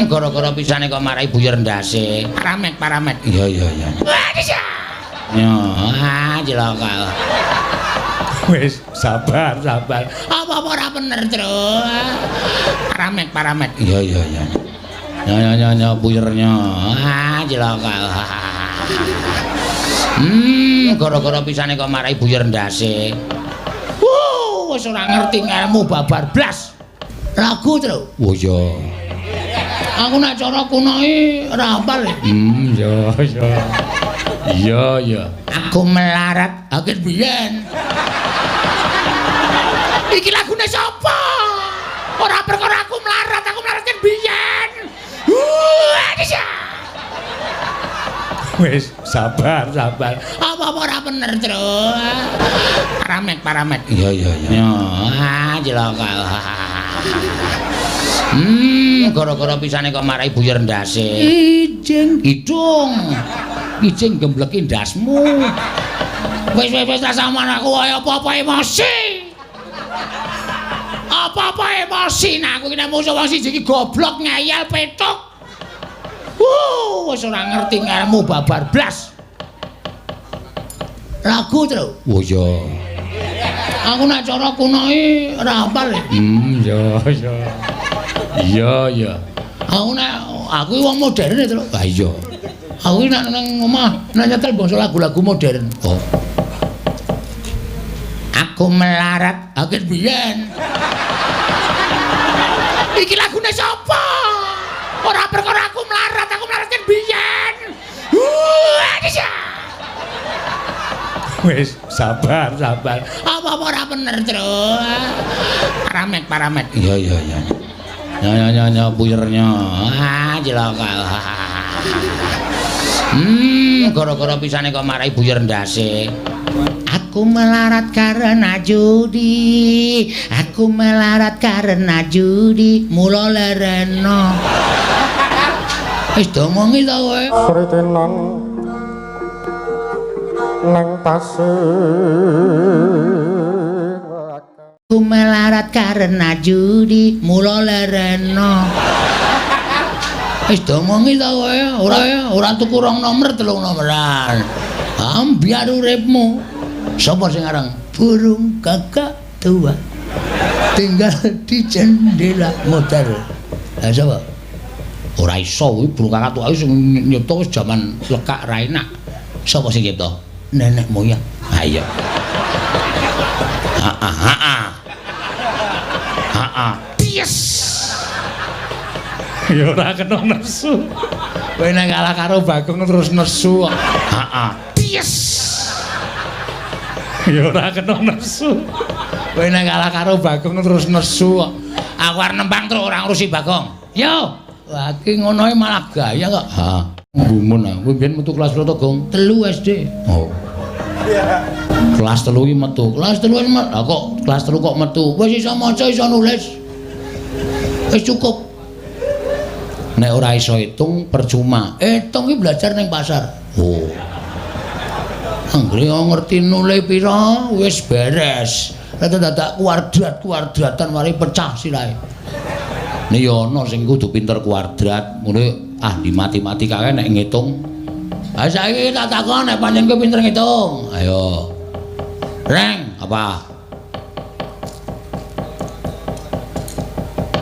Gara-gara pisane kok marai buyer ndase. Paramek, paramek. Iya, iya, iya. Yo, ah, cilaka. Wis, sabar, sabar. Apa-apa ora bener, Tru. Paramek, paramek. Iya, iya, iya. Yo, yo, yo, yo, buyernya. Ah, cilaka. Gara-gara pisane kok marai buyer ndase. Wuh, wis ora ngerti ngelmu babar blas. Lagu, Tru. Oh iya. Aku nek cara kuno iki ora hafal. Iya, iya. Iya, iya. Aku melarat akeh biyen. Iki lagune sapa? Ora perkara aku melarat kan biyen. Wis, sabar, sabar. Apa-apa ora bener, Tru. Paramek, paramek. Iya, iya, iya. Yo, ah, cilaka. Gara-gara pisane kok marai buyer ndase. Ijing hidung. Ijing gembleki ndasmu. Wis wis wis sampean aku kaya apa-apa emosi. Apa-apa emosi nah aku iki nek musuh wong siji iki goblok ngeyel petuk. Wis ora ngerti ngelmu babar blas. Lagu, Tru. Oh iya. Aku nek cara kuno iki ora hafal. Iya, iya. Iya, iya. Aku nek aku iki wong modern, Tru. Ha iya. Aku iki nek nang omah nek nyetel bangsa lagu-lagu modern. Oh. Aku melarat akeh biyen. Iki lagune sapa? Ora perkara aku melarat kan biyen. Wis, sabar, sabar. Apa-apa ora bener, Tru. Paramek, paramek. Iya, iya, iya. Yo, yo, yo, yo, buyernya. Ah, cilaka. Gara-gara pisane kok marai buyer ndase. Aku melarat karena judi. Aku melarat karena judi. Mula lereno. Wis domongi ta kowe? Sritinan nang pasir. Aku melarat karena judi. Mula lereno. Wis domongi ta kowe? Ora ora tuku rong nomor, telung nomoran. Ambyar uripmu. Sapa sing aran? Burung gagak tua. Tinggal di jendela motor. Lah sapa? Ora iso kuwi burung kakak tua sing nyipta wis jaman lekak ra enak. Sapa sing nyipta? Nenek moyang. Ha iya. Ha ha ha. Ha ha. Yes. Ya ora kena nesu. Kowe nek kalah karo Bagong terus nesu kok. Ha ha. Yes. Ya ora kena nesu. Kowe nek kalah karo Bagong terus nesu kok. Aku arep nembang terus ora ngurusi Bagong. Yo. Wah, iki ngono malah gaya kok. Ha. Gumun aku biyen metu kelas piro to, Gong? 3 SD. Oh. Kelas 3 iki metu. Kelas 3 iki metu. Lah kok kelas 3 kok metu? Wis iso maca, iso nulis. Wis cukup. Nek ora iso hitung percuma. Hitung iki belajar ning pasar. Oh. Anggere ngerti nule pira wis beres. Nek dadak kuadrat-kuadratan mari pecah sirahe. Nek ya ana sing kudu pinter kuadrat, ngene ahli matematika kae nek ngitung. Ha saiki tak takon nek pancen kowe pinter ngitung. Ayo. Reng, apa?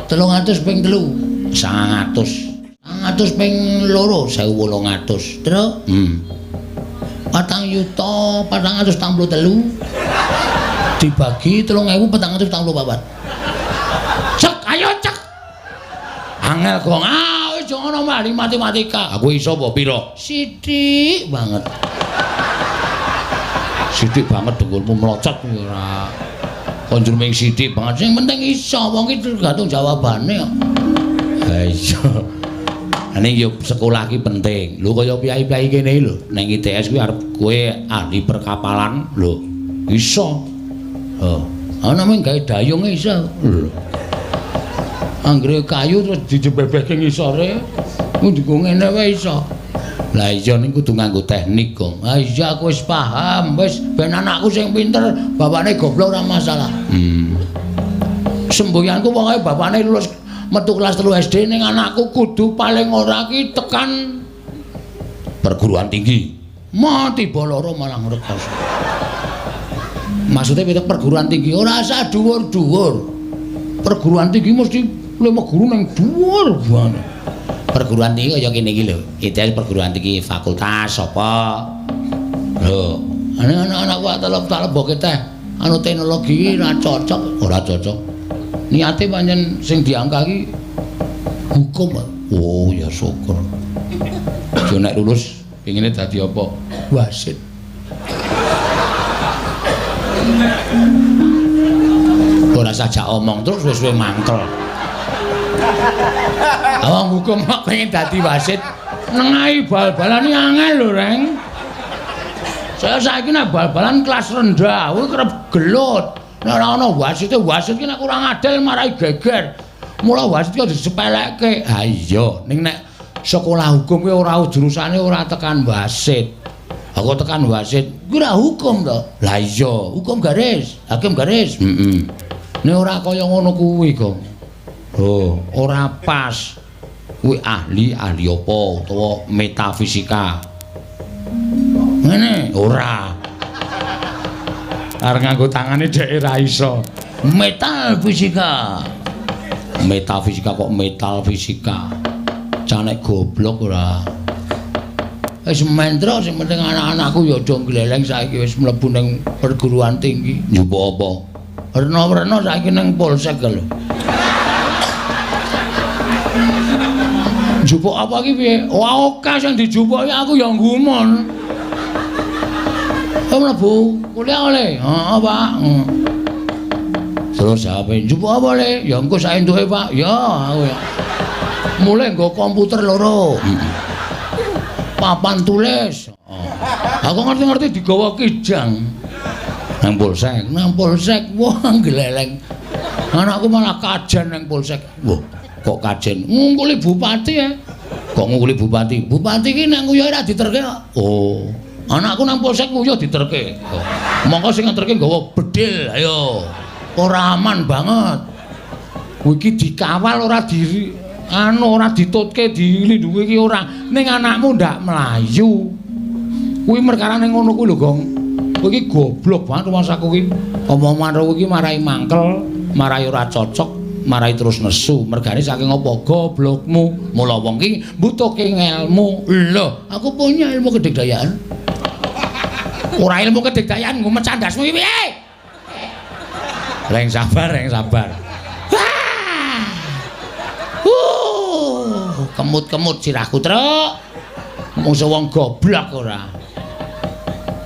300 ping 3, 900. 900 ping 2, 1800. Terus? 4.443 dibagi 3.444. Cek, ayo cek. Angel gong. Ah, wis ngono mah matematika. Aku iso apa pira? Sithik banget. Sithik banget dengkulmu mlocot ora. Konjur ming sithik banget. Sing penting iso, wong iki tergantung jawabane kok. Ha iya. Ane yo sekolah ki penting. Lho kaya piyai-piyai kene lho, ning ITS kuwi arep kowe ahli perkapalan lho. Iso. Oh, ana mung gawe dayung iso. Lho. Anggere kayu terus dijebebehke ngisore, kuwi ngene wae iso. Lah iya ning kudu nganggo teknik, Gong. Ha iya aku wis paham, wis ben anakku sing pinter, bapakne goblok ora masalah. Semboyanku pokoke bapakne lulus metu kelas 3 SD ning anakku kudu paling ora ki tekan perguruan tinggi. Mati loro malah ngrekoso. Maksudnya piye perguruan tinggi? Ora usah dhuwur-dhuwur. Perguruan tinggi mesti lima guru nang dhuwur banget. Perguruan tinggi kaya kene iki lho. Ideal perguruan tinggi fakultas apa? Lho, anak-anak kok telep-teleboke teh anu teknologi ora cocok, ora cocok. Niate pancen sing diangka iki hukum. Oh ya syukur. Aja nek lulus pengine dadi apa? Wasit. Ora sajak omong terus wis suwe mangkel. Wong hukum kok pengen dadi wasit, nengahi bal-balan iki angel lho, Reng. Saya saiki nek bal-balan kelas rendah, kuwi kerep gelut. Nek ora ana wasite, wasit ki nek kurang adil marai geger. Mula wasit ki disepelekke. Ha iya, ning nek sekolah hukum kuwi ora jurusane ora tekan wasit. Aku tekan wasit, kuwi ora hukum to. Lah iya, hukum garis, hakim garis. Heeh. Nek ora kaya ngono kuwi, Gong. Oh, ora pas. Kuwi ahli-ahli apa utawa metafisika. Ngene, ora. Arep nganggo tangane dheke ra iso. Metal fisika. Metafisika kok metal fisika. Canek goblok ora. Wis mendro sing penting anak-anakku ya aja gleleng saiki wis mlebu ning perguruan tinggi. Njupuk apa? Werna-werna saiki ning polsek lho. Njupuk apa iki piye? Wah, oke sing dijupuki aku ya nggumun. Oh, mlebu kuliah oleh. Heeh, Pak. Terus jawab, "Njupuk apa, Le?" "Ya engko sak entuke, Pak." "Ya, aku ya." Mulai nggo komputer loro. Papan tulis. Aku ngerti-ngerti digawa kijang. Nang polsek, nang polsek, wah gleleng. Anakku malah kajen nang polsek. Wah, kok kajen? Ngungkuli bupati ya. Kok ngungkuli bupati? Bupati ki nang nguyuh ora diterke kok. Oh. Anakku nang polsek nguyuh diterke. Oh. Mongko sing ngeterke nggawa bedil, ayo. Ora aman banget. Kuwi iki dikawal ora di anu ora ditutke dilindungi iki ora. Ning anakmu ndak mlayu. Kuwi perkarane ngono kuwi lho, Gong. Kowe iki goblok banget rumangsaku iki. Omongan kowe iki marai mangkel, marai ora cocok, marai terus nesu. Mergane saking apa goblokmu. Mula wong iki mbutuhke ngelmu. Lho, aku punya ilmu kedigdayaan. Ora ilmu kedigdayaan nggo mecah ndasmu iki piye? Reng sabar, reng sabar. Kemut-kemut sirahku, Truk. Mungsu wong goblok ora.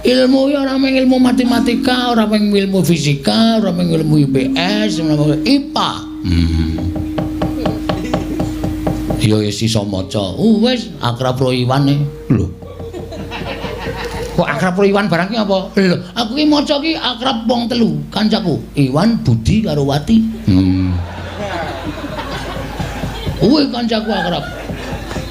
Ilmu ya ora mung ilmu matematika, ora mung ilmu fisika, ora mung ilmu IPS, ora mung IPA. Ya wis iso maca. Wis akrab ro Iwan e. Lho. Kok akrab ro Iwan barang ki apa? Lho, aku ki maca ki akrab wong telu, kancaku. Iwan, Budi karo Wati. Kuwi kancaku akrab.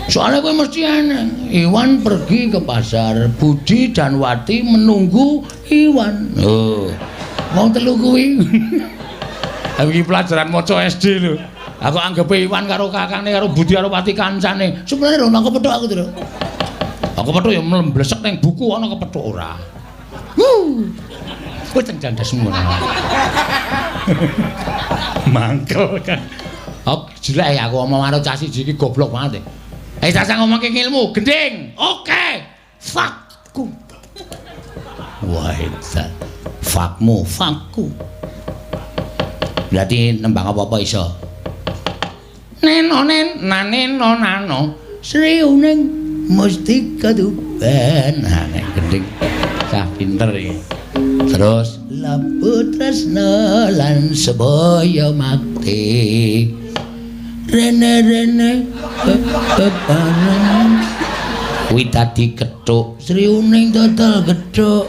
Soalnya kowe mesti aneh. Iwan pergi ke pasar, Budi dan Wati menunggu Iwan. Oh. Wong telu kuwi. Aku iki pelajaran maca SD lho. Aku anggepe Iwan karo kakane karo Budi karo Wati kancane. Sebenarnya lho nang kepethuk aku lho. Aku kepethuk ya mlembesek ning buku ana kepethuk ora. Wuh. Kowe cendandasmu. Mangkel kan. Aku jelek aku omong karo cah siji iki goblok banget. Eh cah ngomongke ilmu, gending. Oke. Fakku. Wah, hebat. Fakmu, fakku. Berarti nembang apa-apa iso. Neno nen naneno nano Sri Uning Mustika Tuban. Nah, nek gending cah pinter iki. Terus labu tresna lan sebaya makti. Rene-rene bebanan kuwi dadi gethuk Sri Uning dodol gethuk.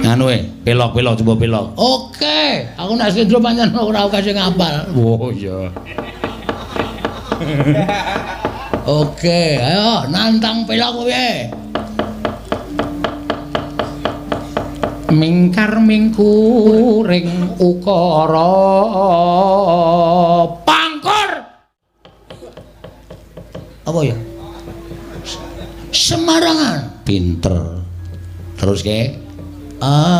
Anu pelok-pelok coba pelok. Oke, aku nek slendro pancen ora akeh sing ngapal. Oh iya. Oke, ayo nantang pelok piye? Mingkar mingkuring ukara pangkur. Apa ya? Semarangan. Pinter. Terus ke akarena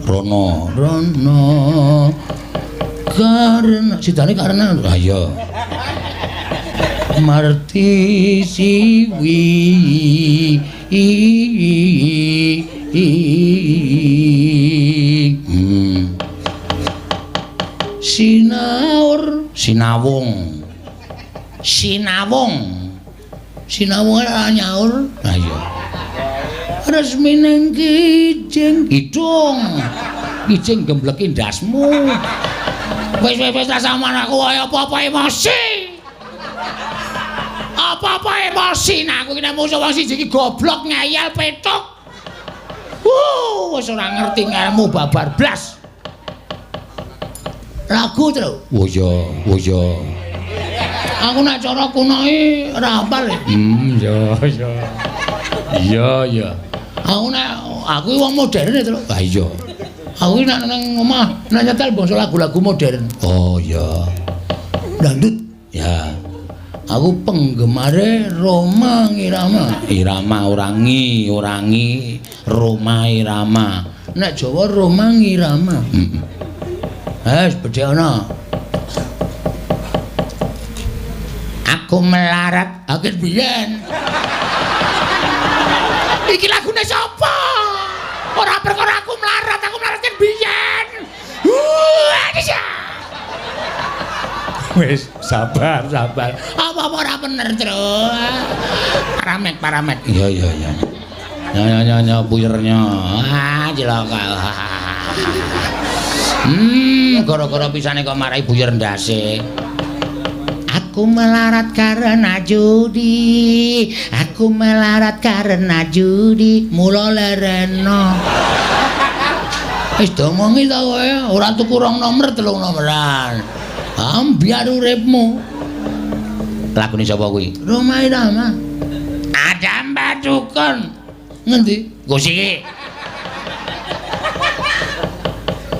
rono rono karena sidane karena ayo marti siwi Sinaur sinawung sinawung sinawung ora nyaur. Ha iya resmi nang kijing kidung kijing gembleki ndasmu. Wis wis wis sampean aku kaya apa-apa emosi. Apa-apa emosi nah aku iki nek musuh wong siji iki goblok ngeyel petuk. Wis ora ngerti ngelmu babar blas. Lagu terus. Oh iya, oh iya. Aku nek cara kuno iki ora hafal. Iya, iya. Iya, iya. Aku nek aku wong modern terus. Ha iya. Aku nek nang omah nek nyetel bangsa lagu-lagu modern. Oh iya. Dangdut. Ya. Aku penggemare Rhoma Irama. Irama orangi, orangi Rhoma Irama. Nek Jawa Rhoma Irama. Heeh. Wes bedhekana. Aku melarat akeh biyen. Iki lagune sapa? Ora perkara aku melarat kan biyen. Wis sabar, sabar. Apa-apa ora bener, Tru. Paramet, paramet. Iya, iya, iya. Nyo nyo nyo buyernya. Ah, cilaka. Gara-gara pisane kok marai buyer ndase. Aku melarat karena judi. Aku melarat karena judi. Mula lereno. Wis diomongi ta kowe, ora tuku rong nomor, telung nomoran. Ambyar uripmu. Lagune sapa kuwi? Rhoma Irama. Ada Mbak Dukun. Ngendi? Nggo siki.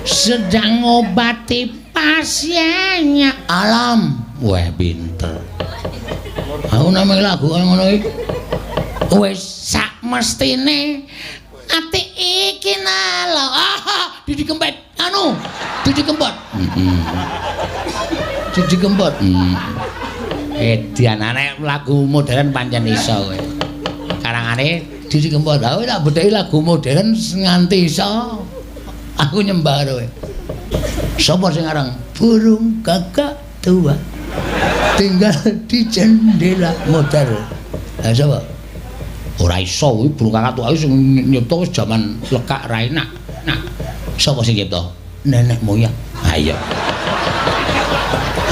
Sedang ngobati pasiennya. Alam. Wah, pinter. Aku namanya lagu kaya ngono iki. Wis sak mestine ati iki nalo. Ah, Didi Kempot. Anu, Didi Kempot. Heeh. Didi Kempot. Edian nek lagu modern pancen iso kowe. Karangane Didi Kempot. Aku tak bedheki lagu modern nganti iso. Aku nyembah kowe. Sapa sing aran? Burung gagak tua tinggal di jendela modern. Lah sapa? Ora iso kuwi burung kakak tua sing nyipta wis jaman lekak ra enak. Nah, sapa sing nyipta? Nenek moyang. Ha iya.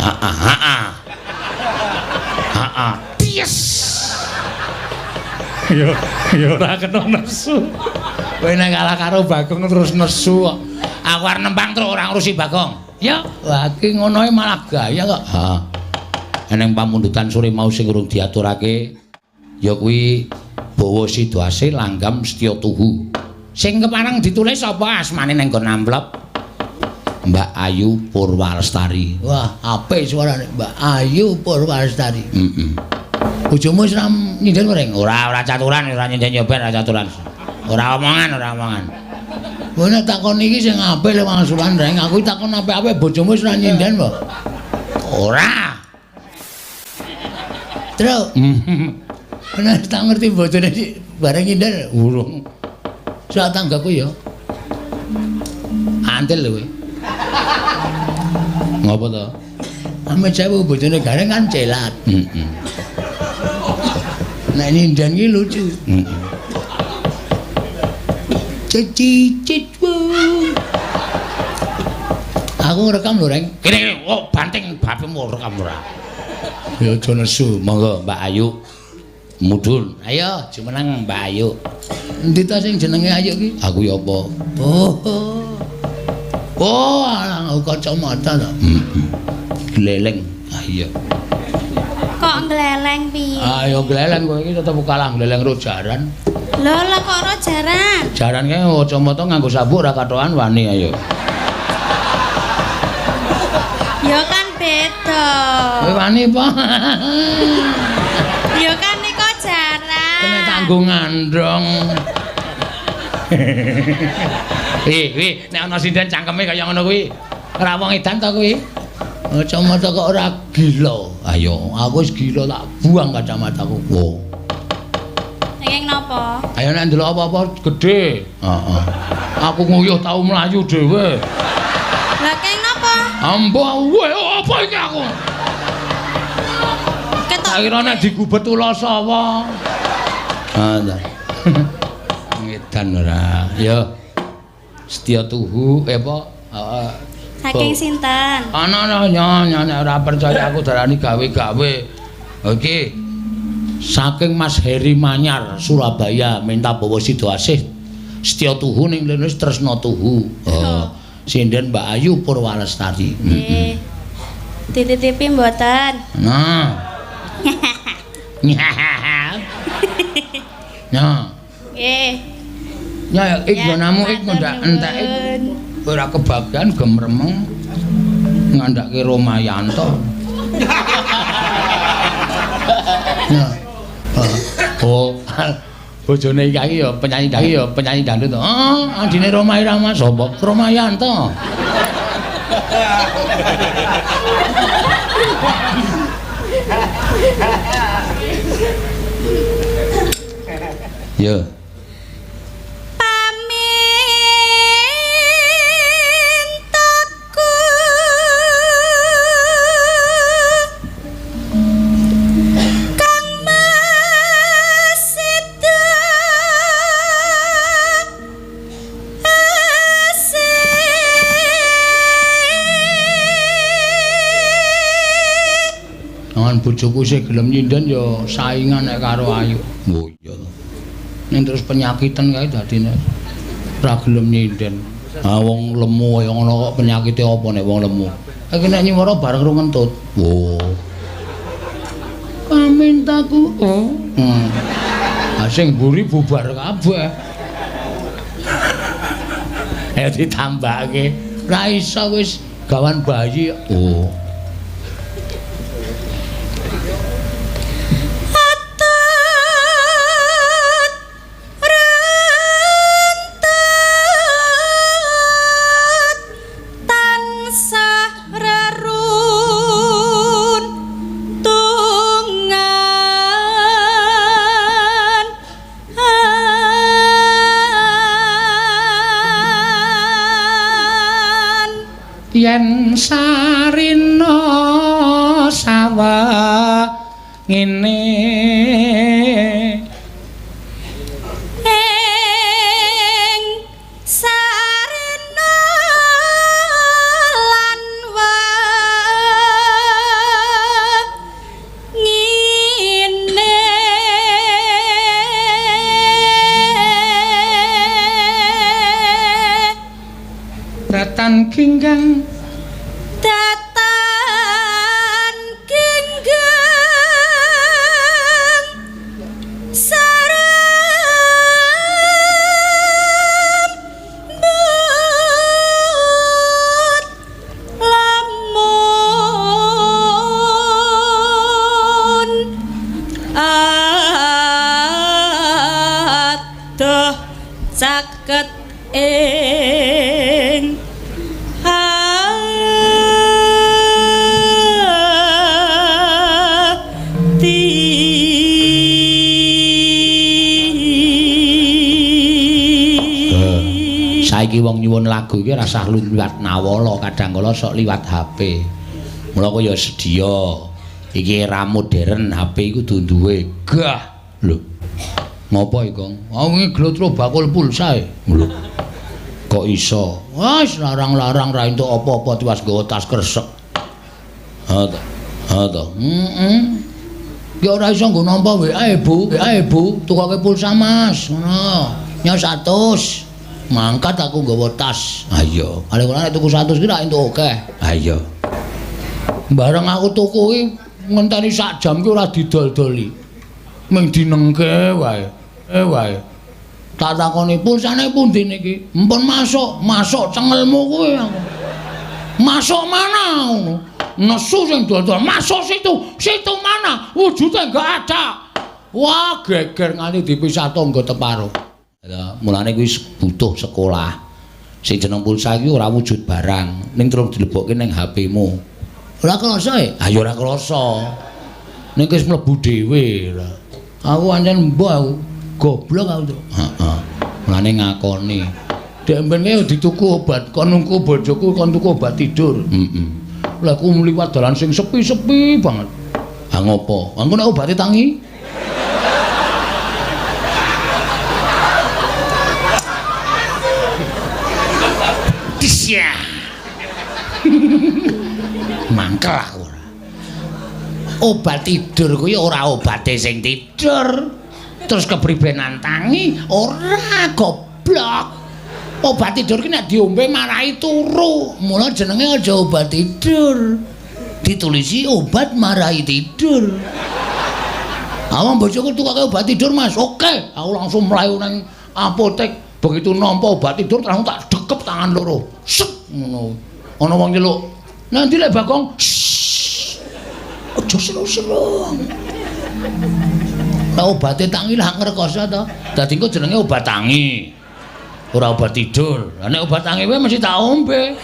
Ha ha ha. Ha ha. Yes. Yo yo ora kena nesu. Kowe nek kalah karo Bagong terus nesu kok. Aku arep nembang terus ora ngurusi Bagong. Ya, wah iki ngono malah gaya kok. Ha. Eneng pamundutan sore mau sing urung diaturake ya kuwi Bawa Sidoase langgam setya tuhu. Sing kepareng ditulis apa asmane nang nggon amplop? Mbak Ayu Purwalestari. Wah, apik suarane Mbak Ayu Purwalestari. Heeh. Bojomu wis ora nyinden reng? Ora, ora caturan, ora nyinden yo ben ora caturan. Ora omongan, ora omongan. Kowe nek takon iki sing apik lho wangsulan reng, aku takon apik-apik bojomu wis ora nyinden apa? Ora. Terus, nek tak ngerti bojone bareng nyinden urung. Sak tanggaku ya. Antil lho kowe. Ngopo to? Amit sewu bojone Gareng kan celat. Heeh. Nek nyinden ki lucu. Heeh. Cicit. Aku ngrekam lho, Reng. Kene kene, oh banting bapakmu rekam ora. Ya aja nesu, monggo Mbak Ayu. Mudhun. Ayo jumeneng Mbak Ayu. Endi ta sing jenenge Ayu ki? Aku ya apa? Oh. Oh, alah kacamata ta. Heeh. Gleleng. Ah iya. Kok gleleng piye? Ayo gleleng kowe iki tetep kalah gleleng ro jaran. Lho lah kok ora jaran? Jaran kae kacamata nganggo sabuk ora katokan wani ayo. Ya kan beda. Kowe wani apa? Ya kan nika jaran. Kena tanggung ngandong. Wih, wih, nek ana sinden cangkeme kaya ngono kuwi. Ora wong edan ta kuwi? Kacamata kok ora gila. Ayo, aku wis gila tak buang kacamataku. Wo. Nanging napa? Ayo nek ndelok apa-apa gedhe. Heeh. Aku nguyuh tau mlayu dhewe. Lah keng napa? Ambo, weh apa iki aku? Ketok. Tak kira nek digubet ula sawa. Ha ta. Ngedan ora. Ya. Setya tuhu apa? Heeh. Saking sinten? Ana ana nyo nek ora percaya aku darani gawe-gawe. Oke. Saking Mas Heri Manyar Surabaya minta bawa sida asih setya tuhu ning lene tresna tuhu. Oh. Sinden Mbak Ayu Purwalestari. Nggih. Dititipi mboten? Nah. Nah. Nggih. Ya ik nggonamu ik ndak entek ora kebagian gemremeng ngandhake Romayanto. Nah. Oh, bojone iki ya penyanyi dangdut to. Oh, adine Roma Irama sapa? Romayanto. Yo. Kang Mas Sida Ngan bojoku isih gelem nyinden ya saingan nek karo Ayu. Oh iya to. Ning terus penyakitan kae dadine ora gelem nyinden. Ha wong lemu kaya ngono kok penyakite apa nek wong lemu. Iki nek nyuwara bareng ro ngentut. Oh. Pamintaku. Oh. Ha sing mburi bubar kabeh. Ayo ditambahke. Ra iso wis gawan bayi. Oh. Yen sarina sawah ngene ing sarina lan wengine datan ginggang caket ing ati. Saiki wong nyuwun lagu iki ora usah liwat nawala, kadang kala sok liwat HP. Mula kok ya sedia. Iki era modern, HP iku kudu duwe. Gah lho. Ngopo iki, Kong? Ah wingi glotro bakul pulsa e. Lho. Kok iso? Wis larang-larang ra entuk apa-apa tiwas nggawa tas kresek. Ha to. Ha to. Heeh. Ya ora iso nggo nampa WA, Bu. WA, Bu, tukoke pulsa, Mas. Ngono. Nyo 100. Mangkat aku nggawa tas. Ha iya. Paling ora nek tuku 100 ki ra entuk akeh. Ha iya. Bareng aku tuku ki ngenteni sak jam ki ora didol-doli. Ming dinengke wae. Wae. Tak takoni pulsane pundi niki? Mpun masuk, masuk cengelmu kuwi aku. Masuk mana ngono? Nesu sing dodol, masuk situ. Situ mana? Wujude enggak ada. Wah, geger nganti dipisah tangga teparo. Ya, mulane kuwi butuh sekolah. Sing jeneng pulsa iki ora wujud barang, ning terus dilebokke ning HP-mu. Ora krasa e? Ha ya ora krasa. Ning wis mlebu dhewe. Aku ancen mbah aku goblok aku to. Heeh. Mulane ngakoni. Dek mben kae dituku obat, kon nunggu bojoku kon tuku obat tidur. Heeh. Lah aku mliwat dalan sing sepi-sepi banget. Ha ngopo? Engko nek obate tangi. Disya. Mangkel aku ora. Obat tidur kuwi ora obate sing tidur. Terus kepribenan tangi ora goblok. Obat tidur ki nek diombe marahi turu. Mula jenenge aja obat tidur. Ditulisi obat marahi tidur. Awang bojoku tukoke obat tidur, Mas. Oke, aku langsung mlayu nang apotek. Begitu nampa obat tidur langsung tak dekep tangan loro. Set ngono. Ana wong nyeluk. Nanti lek Bagong. Aja seru-seru. Lah obate tangi lah ngrekoso to. Dadi engko jenenge obat tangi. Ora obat tidur. Lah nek obat tangi wae mesti tak ombe.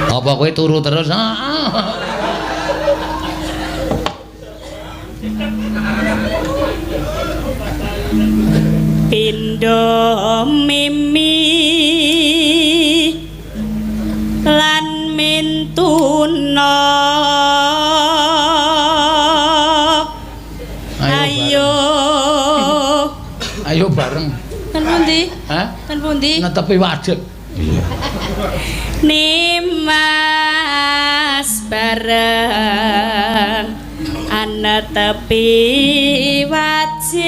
Apa kowe turu terus? Heeh. Pindho mimi lan mintuna. Ayo. Ayo bareng. Ten pundi? Hah? Ten pundi? Netepi wajib. Iya. Nimas bareng anetepi wajib.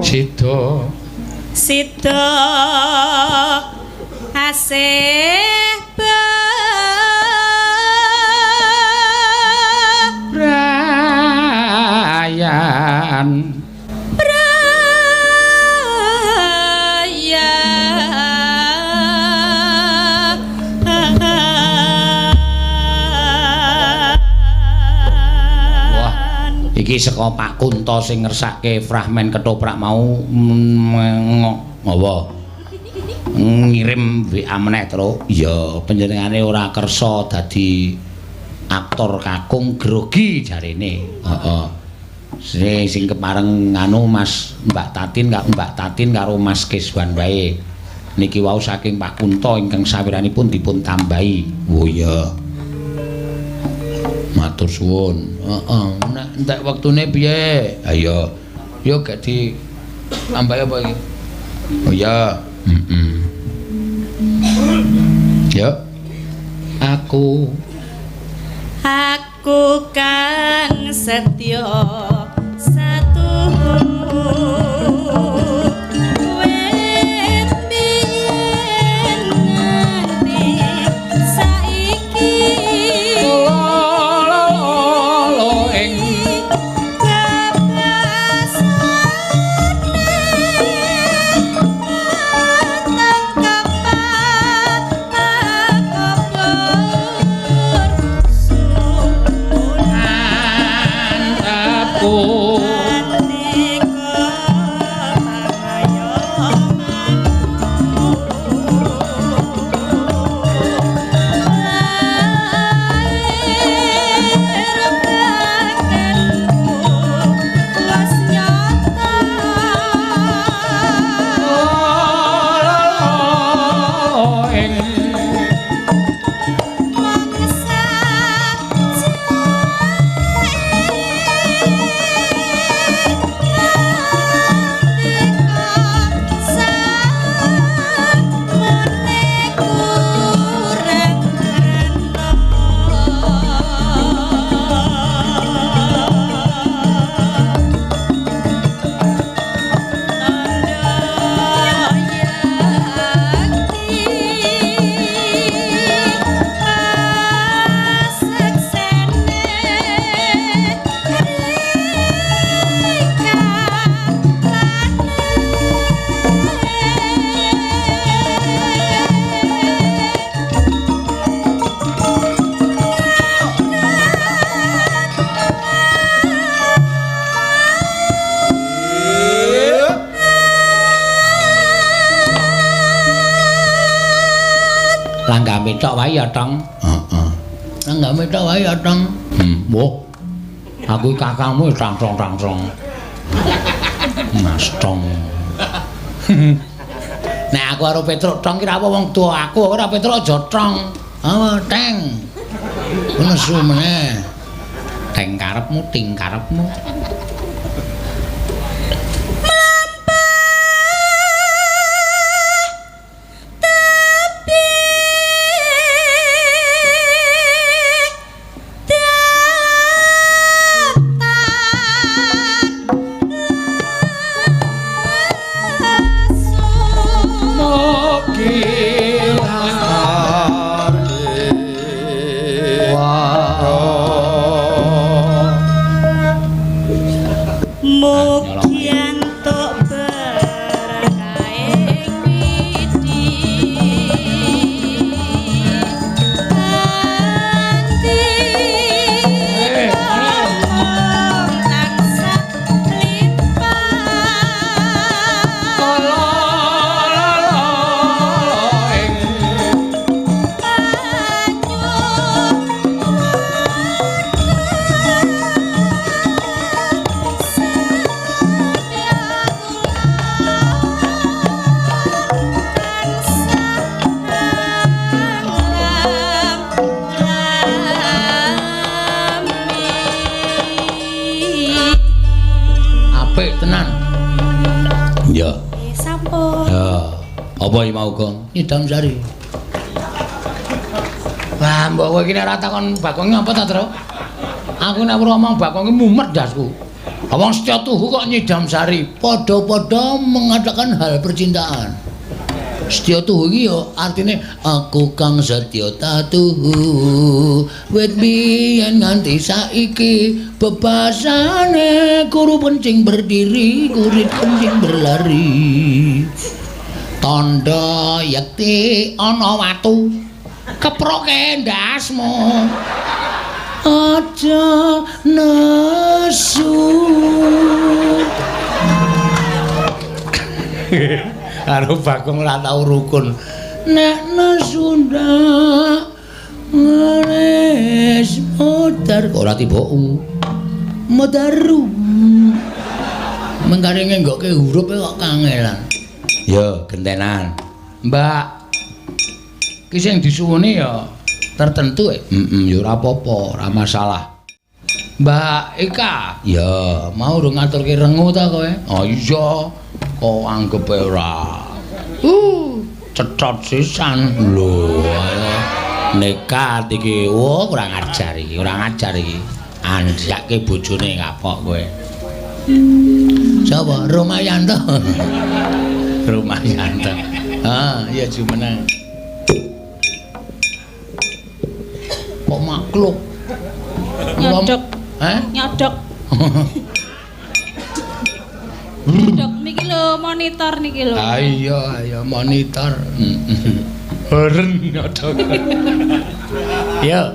Sida. Sida asih brayan. Iki saka Pak Kunto sing ngersake fragmen ketoprak mau apa ngirim WA meneh, Truk. Iya, panjenengane ora kersa dadi aktor kakung grogi jarene. Heeh. Sing kepareng nganu Mas Mbak Tatin, Mbak Tatin karo Mas Kiswan wae. Niki wau saking Pak Kunto ingkang sawiranipun dipun tambahi. Oh iya. Matur suwun. Heeh, nek entek wektune piye? Ha iya. Yo gak di tambahi apa iki? Oh iya. Heeh. Yo. Aku kang setya satu wit biyen nganti saiki lolo ing Langgame tok wae ya, Tong. Heeh. Langgame tok wae ya, Tong. Wah. Aku kakangmu tang-tong-tang-tong. Mas Tong. Nek aku karo Petruk Tong ki ra apa wong tuwa aku ora Petruk aja Tong. Apa teng. Nesu meneh. Teng karepmu, ting karepmu. Nyidam sari. Wah, mbok kowe iki nek ora takon Bagong apa ta, Tru? Aku nek ora omong Bagong iki mumet ndasku. Wong setya tuhu kok nyidam sari, padha-padha mengatakan hal percintaan. Setya tuhu iki ya artine aku kang setya tatuhu, wit biyen nganti saiki bebasane kuru pencing berdiri, kurit kencing berlari. Tandha yekti ana watu keproke ndasmu aja nesu. Karo Bagong ora tau rukun. Nek nesu ndak ngeres modar ora tiba u modaru mengkare ngenggokke hurup kok kangelan. Ya, gentenan. Mbak, ki sing disuwuni ya tertentu. Heeh, ya ora apa-apa, ora masalah. Mbak Eka, ya mau urung ngaturke rengu ta kowe? Oh iya, kok anggepe ora. Cecot sisan. Lho, nekat iki. Oh, kurang ajar iki, kurang ajar iki. Andhake bojone kapok kowe. Sapa? Romayanto. Romayanto. Ah, iya jumeneng. Kok makluk? Nyodok. Hah? Nyodok. Nyodok niki lho monitor niki lho. Ah iya, iya monitor. Horen nyodok. Yo,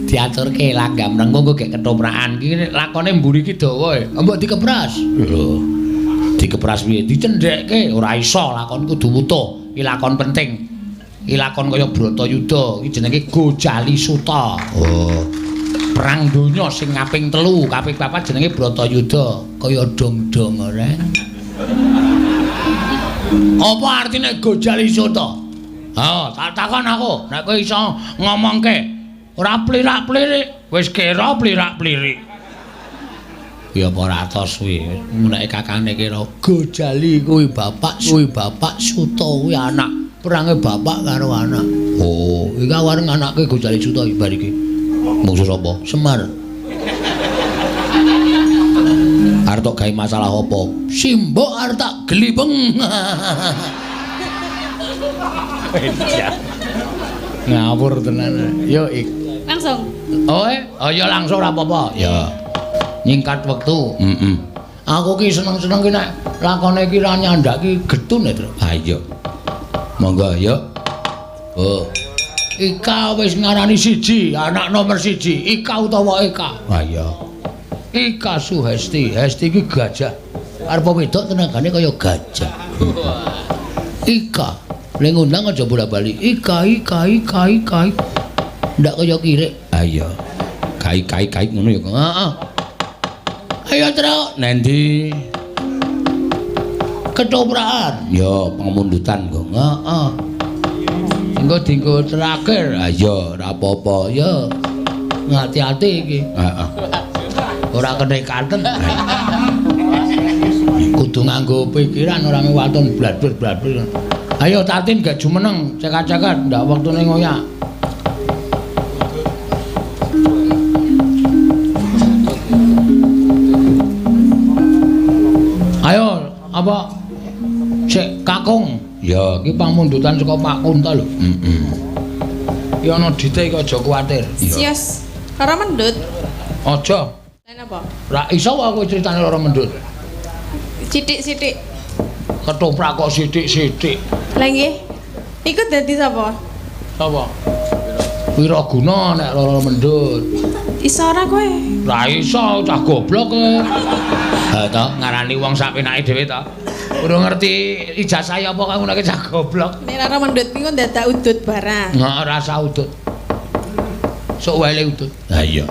diaturke langgam rengku engko gek ketoprakan. Iki lakone mburi iki dawa e. Mbok dikepras. Lho. Dikepras piye? Dicendhekke ora iso, lakon kudu wutuh. Iki lakon penting. Iki lakon kaya Bratayuda, iki jenenge Gojali Suta. Oh. Perang donya sing kaping 3, kaping 4 jenenge Bratayuda, kaya dong-dong ora. Apa artine Gojali Suta? Ha, tak takon aku, nek kowe iso ngomongke ora plirak-plirik, wis kira plirak-plirik. Ya apa ora atos kuwi, nek kakane kira Gojali kuwi bapak, kuwi bapak Suta kuwi anak. Perange bapak karo anak. Oh, iki arep nganake Gojali Suta iki bar iki. Mungsu sapa? Semar. Arep tok gawe masalah apa? Simbok arep tak glipeng. Ngawur tenan. Yo ik. Langsung. Oh, oh ya langsung ora apa-apa. Ya. Nyingkat wektu. Heeh. Aku ki seneng-seneng ki nek lakone iki ra nyandak ki getun ya, Tru. Ha iya. Monggo yo. Oh. Ika wis ngarani siji, anak nomor siji, Ika utawa Eka. Ha iya. Ika Suhesti, Hesti iki gajah. Arep wedok tenagane kaya gajah. Ika. Ning ngundang aja bola-bali. Ika ika ika ika. Ndak kaya kirik. Ha iya. Kai kai kai ngono ya, Gong. Heeh. Ayo, Truk. Nendi? Ketoprakan. Ya, pangundutan, Gong. Heeh. Engko dienggo terakhir. Ha iya, ora apa-apa. Ya. Ngati-ati iki. Heeh. Ora kenekaten. Kudu nganggo pikiran ora waton bladhur-bladhur. Ayo Tatin gak jumeneng, cekat-cekat ndak wektune ngoyak. Ayo, apa? Sik kakung. Ya, iki pamundutan saka Pak Kunto lho. Heeh. Iki ana dite iki aja kuwatir. Sios. Lara mendut. Aja. Lah napa? Ra iso aku critane lara mendut. Sithik-sithik. Ketoprak kok sithik-sithik. Lah nggih. Iku dadi sapa? Sapa? Wiraguna nek lara mendut. Iso ora kowe? Ra iso, cah goblok kowe. Ha to, ngarani wong sak penake dhewe to. Urung ngerti ijazah apa kok ngono cah goblok. Nek lara mendut iku ndadak udut barang. Heeh, rasa udut. Sok wae le udut. Ha iya.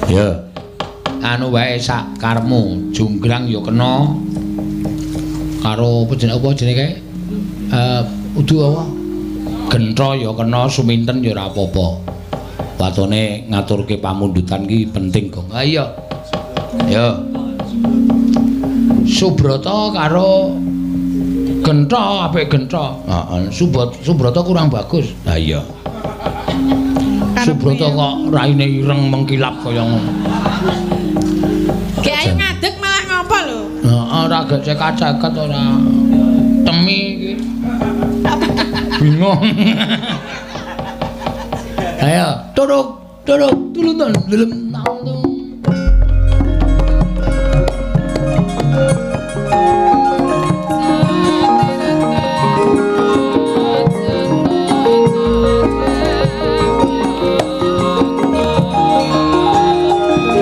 Ya. Anu wae sak karepmu, junggrang ya kena. Karo apa jenenge apa jenenge kae? Udu apa? Gentha ya kena, suminten ya ora apa-apa. Watone ngaturke pamundutan ki penting, Gong. Ha iya. Ya. Subrata karo Gentha apik Gentha. Heeh, Subrata kurang bagus. Ha iya. Subrata kok raine ireng mengkilap kaya ngono. Gek ayo ngadeg malah ngopo lho? Heeh, ora gek cekat-ceket ora. Temi iki. Bingung. Ayo, turuk, turuk, tulunton, lelem nang.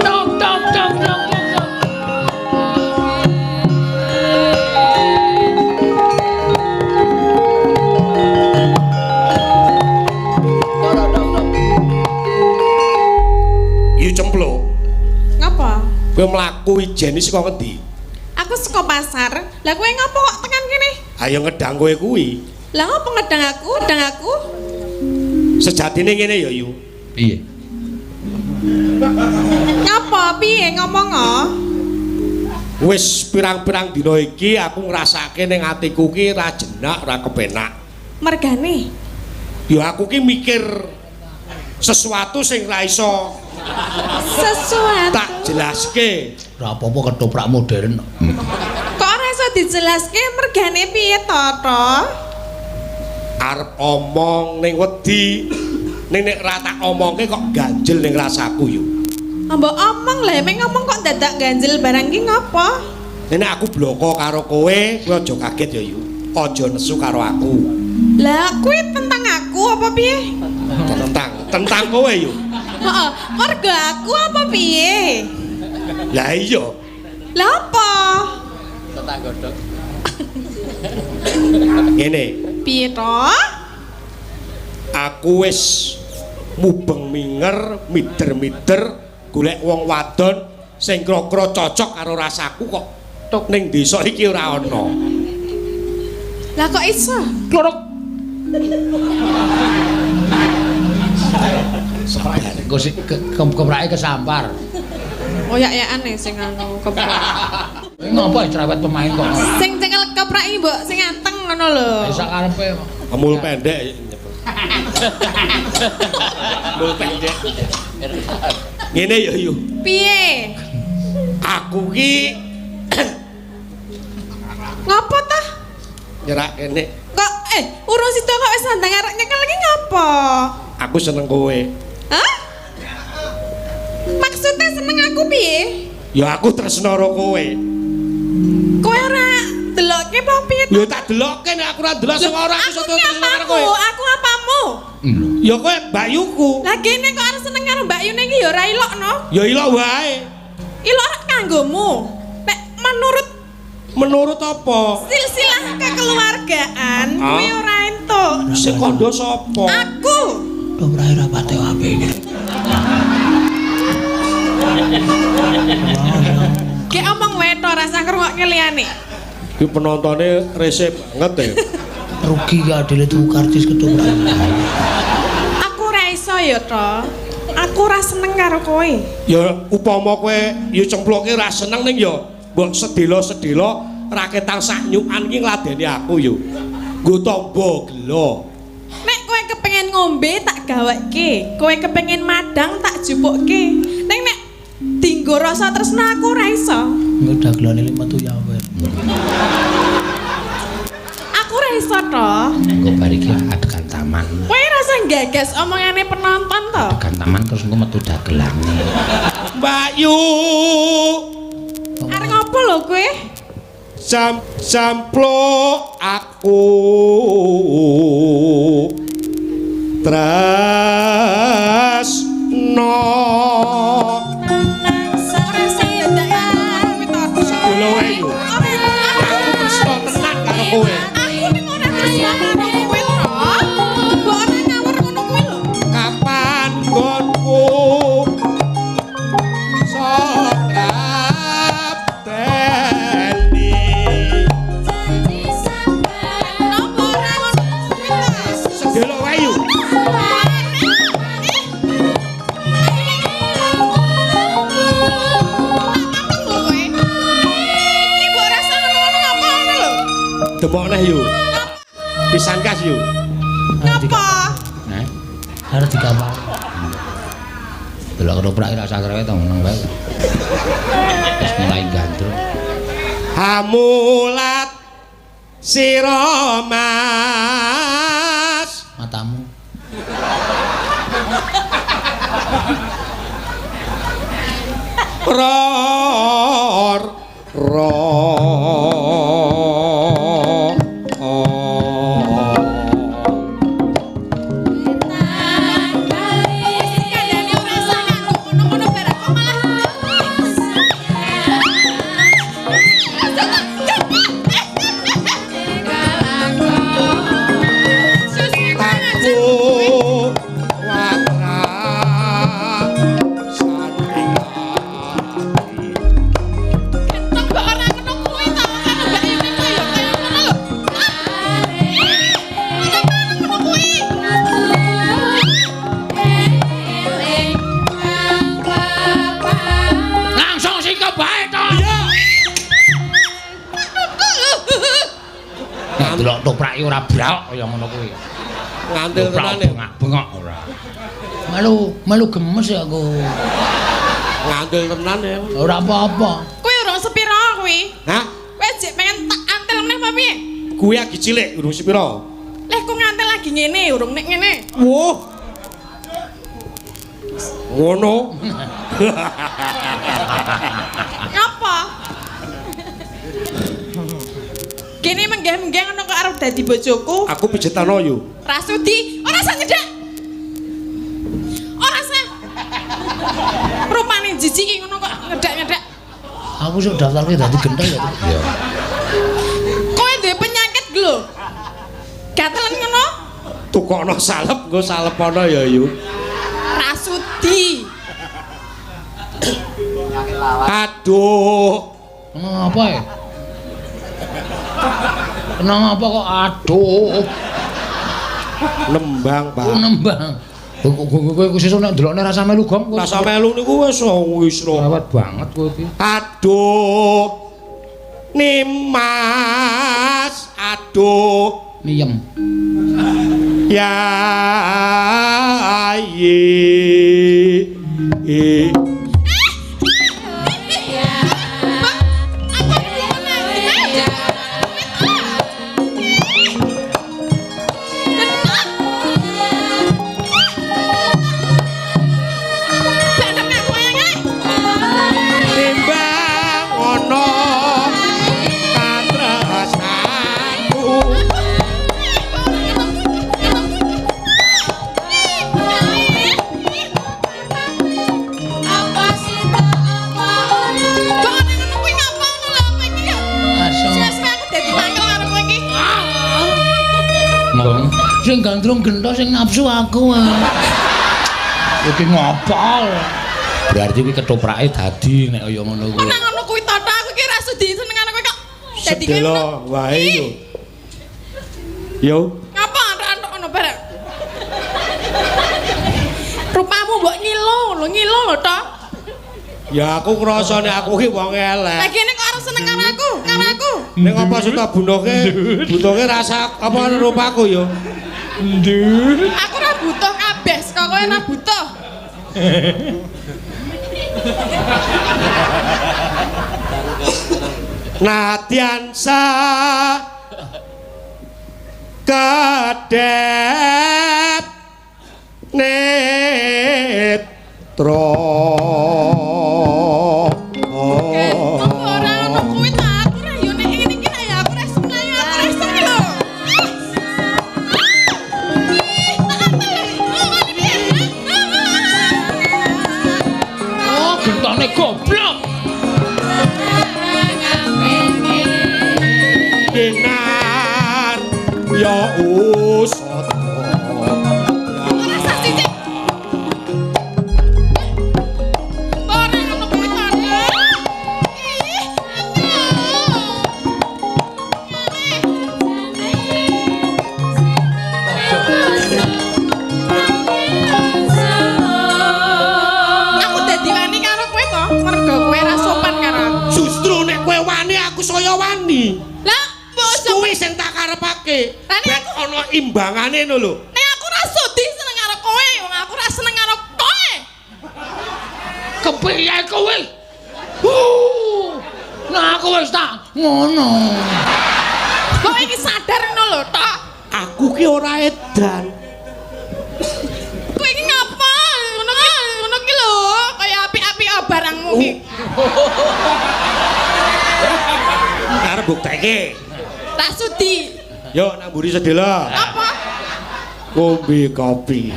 Tok tok tok tok tok. Yu cempluk. Ngapa? Kowe mlaku ijeni saka ngendi? Aku saka pasar. Lah kowe ngopo kok tekan kene? Ayo ngedang kowe kuwi. Lah ngopo ngedang aku? Ngedang aku? Sejatine ngene ya, Yu. Piye? Ngapa piye ngomong oh? Wis pirang-pirang dina iki aku ngrasake ning atiku ki ra jenak, ra kepenak. Mergane. Ya aku ki mikir sesuatu sing ra iso sesuatu tak jelaske. Ora apa-apa ketoprak modern. Kok ora iso dijelaske mergane piye to, to? Arep omong ning wedi, ning nek ra tak omongke kok ganjel ning rasaku yo. Mbok omong lha mek ngomong kok dadak ganjel barang ki ngopo? Nek aku bloko karo kowe, kowe aja kaget ya, Yu. Aja nesu karo aku. Lah kuwi tentang aku apa piye? Tentang kowe yo. Heeh, mergo aku apa piye? Lah iya. Lah apa? Tentang godhog. Ngene. Piye to? Aku wis mubeng minger, mider-mider golek wong wadon sing kira-kira cocok karo rasaku kok tok ning desa iki ora ana. Lah kok iso? Klorok. Engko sik keprake kesampar. Oyak-oyakane sing anu keprak. Ngopo cerewet pemain kok. Sing cekel keprak iki mbok sing anteng ngono lho. Sak karepe. Emul pendek. Emul pendek. Ngene ya, Yu. Piye? Aku ki ngopo ta? Nyerak kene. Kok urung sida kok wis sandang arek nyekel iki ngopo? Aku seneng kowe. Hah? Maksudnya seneng aku piye? Ya aku tresno karo kowe. Kowe ora delokke apa piye? Ya tak delokke nek aku ora delok sing ora aku iso tresno karo kowe. Aku apamu? Ya kowe mbakyuku. Lah kene kok arep seneng karo mbakyune iki ya ora ilok no. Ya ilok wae. Ilok ora kanggomu. Nek menurut Menurut apa? Silsilah kekeluargaan kuwi ora entuk. Sing kandha sapa? Aku. Ora ora pate apik iki. Ki omong wae to rasa ngrungokke liyane. Ki penontone rese banget ya. Rugi ya adile tuku karcis ketoprak. Aku ora iso ya to. Aku ora seneng karo kowe. Ya upama kowe ya cemploke ora seneng ning ya mbok sedela-sedela raketang sak nyukan iki ngladeni aku yo. Nggo tamba gela. Nek kowe kepengin ngombe tak gaweke, kowe kepengin madang tak jupukke. Ning nek dinggo rasa tresna aku ora iso. Engko dagelane metu ya kowe. Aku ora iso to. Engko bar iki adegan taman. Kowe rasa gagas omongane penonton to. Adegan taman terus engko metu dagelane. Mbak Yu. Arep ngopo lho kowe? Samplok aku tresno. Sedelo wae yo. Aku tresno tenan karo kowe. Aku ning ora tresno karo kowe to. Mbok ora ngawur ngono kuwi lho. Kapan nggonku Demok neh yo. Pisan kas yo. Napa? Heh. Arep dikapal. Delok ketoprak ora usah krewet to meneng wae. Wis mulai gandrung. Hamulat sira Mas. Matamu. Ror ro. Delok toprake ora braok kaya ngono kuwi. Ngantil tenan ya. Bengok-bengok ora. Melu melu gemes ya aku. Ngantil tenan ya. Ora apa-apa. Kuwi urung sepira kuwi? Hah? Kowe jek pengen tak antil meneh apa piye? Kuwi lagi cilik urung sepira? Leh ku ngantil lagi ngene urung nek ngene. Wuh. Ngono. Ngapa? Kene menggeh-menggeh ngono kok arep dadi bojoku. Aku pijetano yo. Ra sudi, ora usah nyedhak. Ora usah. Rupane jijik iki ngono kok ngedhak-ngedhak. Aku sok daftarke dadi genthel ya. Iya. Kowe duwe penyakit lho. Gatelen ngono? Tukokno salep, nggo salepono ya yu. Ra sudi. Aduh. Apa ya? Kenapa kok aduh? Nembang, Pak. Oh, nembang. Kowe sesuk nek ndelokne rasa melu gong. Rasa melu niku wis wis rawat banget kowe iki. Aduh. Nimas, aduh. Miyem. Ya ye. Sing gandrung gento sing nafsu aku. Iki ngopo? Berarti kuwi ketoprake dadi nek kaya ngono kuwi. Ora ngono kuwi to, aku ki ora sudi senengane kowe kok. Dadi kowe Sedelo wae yo. Yo. Ngapa antuk-antuk ngono bareng? Rupamu mbok ngilo lho, ngilo lho to. Ya aku ngrasa nek aku ki wong elek. Lah kene kok arep seneng karo aku, karo aku. Ning apa sing tak bunuhke? Butuhke rasa apa rupaku yo. Ndur. Aku ora butuh kabeh, saka kowe ora butuh. Nadyan sa kadep netra. Ora ono kuwi ta, aku ora yo nek ngene iki nek ya aku ora seneng, aku ora iso iki lho. Oh, gentone goblok. Kinar ya usata. Ora sah sithik. Ora ono kuwi ta. Ih, aku dadi wani karo kowe to, mergo kowe ora sopan karo aku. Justru nek kowe wani aku saya wani. Lah, mbok ojo Kuwi sing tak karepake. Lah, nek Ben ana imbangane ngono lho. nek aku ora sudi seneng karo kowe, wong aku ora seneng karo kowe. Kepiye kowe? Nah aku wis tak ngono. Kok iki sadar ngono lho, Tok. Aku ki ora edan. Kowe iki ngapa? Ngono ki, ngono ki lho, kaya apik-apik barangmu ki. Arep bukteke. Tak sudi. Yo nang mburi sedela. Apa? Ngombe kopi.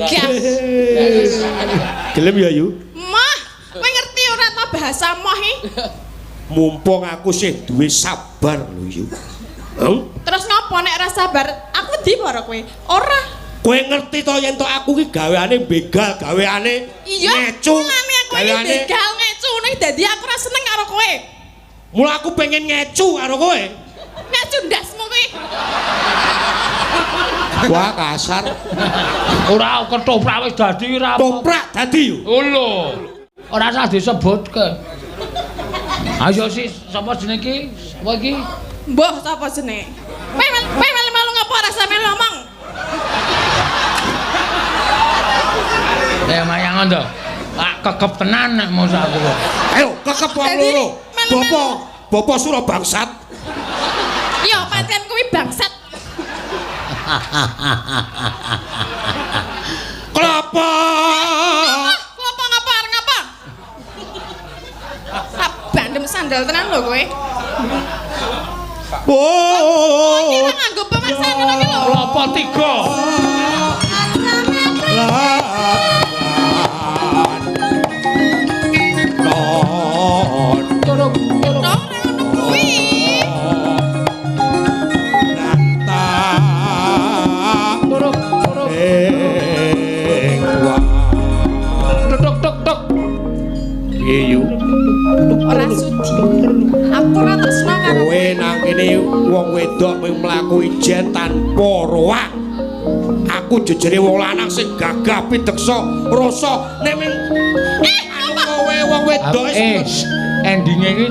Gas. Gelem ya, Yu? Mah, kowe ngerti ora ta bahasa moh iki? Mumpung aku sih duwe sabar lho, Yu. Hah? Terus ngopo nek ora sabar? Aku wedi karo kowe. Ora. Kowe ngerti to yen to aku ki gaweane begal, gaweane Iya, ngecu. mulane aku iki begal ngecu ning dadi aku ora seneng karo kowe. Mula aku pengen ngecu karo kowe. Ngecu ndasmu kuwi. Wah, kasar. Ora ketoprak wis dadi ora apa. Toprak dadi yo. Oh lho. Ora usah disebutke. Ayo sih, sapa jenenge iki? Sapa iki? Mbah sapa jenenge? Kowe melu ngapa ora sampe ngomong? Eh mayangon to. Tak kekep tenan nek mosok aku kok. Ayo kekep wong loro. Bapak, Bapak Sura bangsat. Iya, pancen kuwi bangsat. Kelapa. Kelapa ngapa arep ngapa? Tak bandem sandal tenan lho kowe. Oh. Iki ora nganggo pemaksaan ngono ki lho. Kelapa 3. Non. Turuk, Ora ngono kuwi. Nata. Turuk, turuk. Ing wa. Tuk tuk tuk. Piye yu? Ora sudi. Aku ora tresno karo Kowe nang kene wong wedok mung mlaku ijen tanpa roang. Aku jejere wong lanang sing gagah pideksa rasa nek ming kowe wong wedok Eh, endinge iki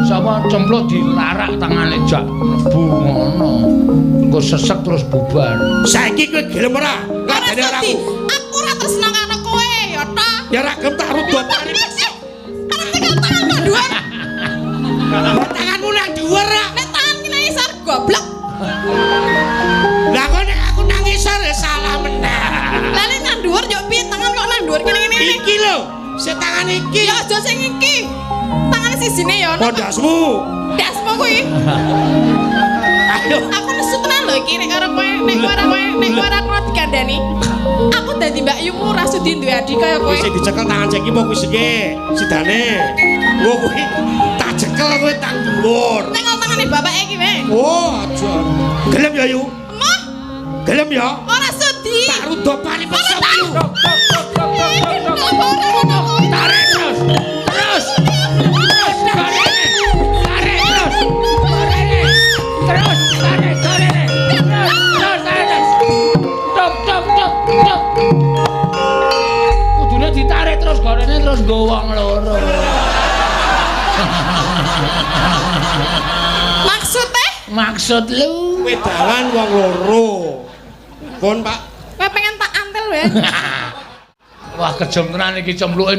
sapa cempluk dilarak tangane jak mlebu ngono. Engko sesek terus bubar. Saiki kowe gelem ora? Ora Ngadene ora sudi. aku. Aku ora tresno karo kowe ya ta. Ya ra gelem tak rudot. Arep tekan tangan kok dhuwur. Tanganmu nang dhuwur ra. Nek tangan ki nang isor goblok. Lah kok nek aku nang isor ya salah meneh. Lah nek nang dhuwur yo piye tangan kok nang dhuwur kene ngene. Iki lho, sing tangan iki. Ya aja sing iki. Tangan sijine ya ono. Pondasmu. Dasmu kuwi. Ayo. Aku nesu tenan lho iki nek karo kowe, nek kowe ora kowe, nek kowe ora kena dikandani. Aku dadi Mbak Yumu ora sudi duwe adik kaya kowe. Wis sing dicekel tangan saiki apa kuwi sing sidane. Wo kuwi tak cekel kowe tang dhuwur. Nek tangane bapake iki wae. Oh, aja. Gelem ya, Yu? Gelem ya? Ora sudi. Tak rudo paripurna. Tarik terus. Terus. Terus gorene. Tarik terus. Gorene. Terus tarik gorene. Terus terus tarik. Tok tok tok tok. Kudune ditarik terus gorene terus nggo wong loro. Maksudnya? Maksud lu Wedangan wong loro. Pun, Pak. Kowe pengen tak antel wae. Wah, kejem tenan iki cemluke.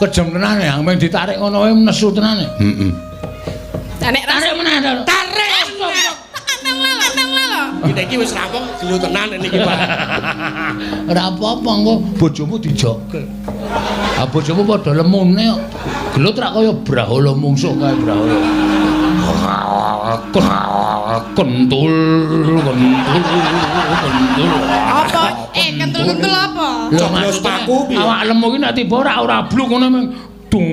Kejem tenan ya, mung ditarik ngono wae nesu tenan. Heeh. Lah nek Tarik meneh. Tarik. Tak antel lho, antel lho. Iki wis rampung gelo tenan niki, Pak. Ora apa-apa engko bojomu dijoke. Ah bojomu padha lemune kok. Gelut rak kaya brahala mungsuh kae brahala. Kentul, kentul, kentul. Apa? Kentul-kentul apa? Lho Coblos paku piye? Awak lemu iki nek tiba ora ora bluk ngono meng dung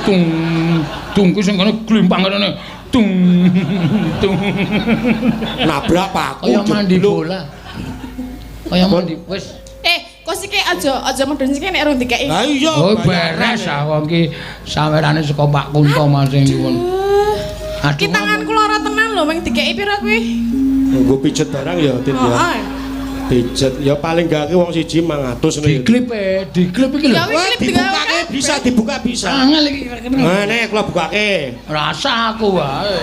tung tung ku sing kene glimpang kene dung tung. Nabrak paku. Kaya mandi jeblok. bola. Kaya mandi wis. Kok siki aja medun siki nek rung dikeki. Lah iya. Oh beres ah wong iki sawerane saka Pak Kunto Mas sing nyuwun. Aduh. Ki tanganku lara tenan lho mung dikeki pira kuwi? Nggo pijet barang ya, Tin ya. Heeh. Pijet ya paling gak ki wong siji 500 ngono ya. Diklip diklip iki lho. Ya wis Wah, klip dibukake bisa, dibuka bisa. Angel iki. Nah, nek kula bukake. Rasa aku wae.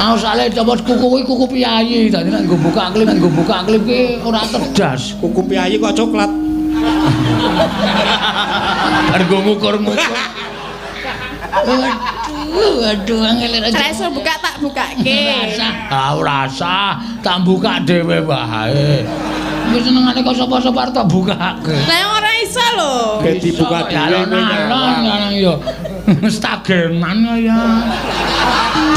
Aku sale copot kuku kuwi kuku piyayi, dadi nek nggo buka klip, nek nggo buka klip ki ora terdas. Kuku piyayi kok coklat. Bar nggo ngukur-ngukur. Aduh, aduh angel Ora iso buka tak bukake. Rasa, ah ora usah, tak buka dhewe wae. Wis senengane kok sapa-sapa arep tak bukake. Lah ora iso lho. Ben dibuka dhewe alon-alon ya. Stagenan ya.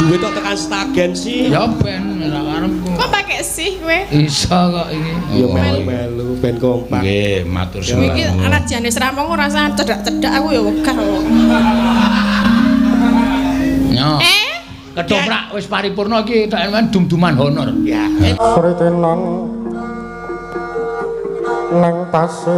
Duit kok tekan stagen sih. Ya ben ora karepku. Kok pakai sih kowe? Iso kok iki. Ya melu-melu ben kompak. Nggih, matur Kowe iki rajane serampung ora usah cedak-cedak aku ya wegah kok. Nyo. Ketoprak wis paripurna iki tok men dum-duman honor. Ya. Kritenan nang pasir.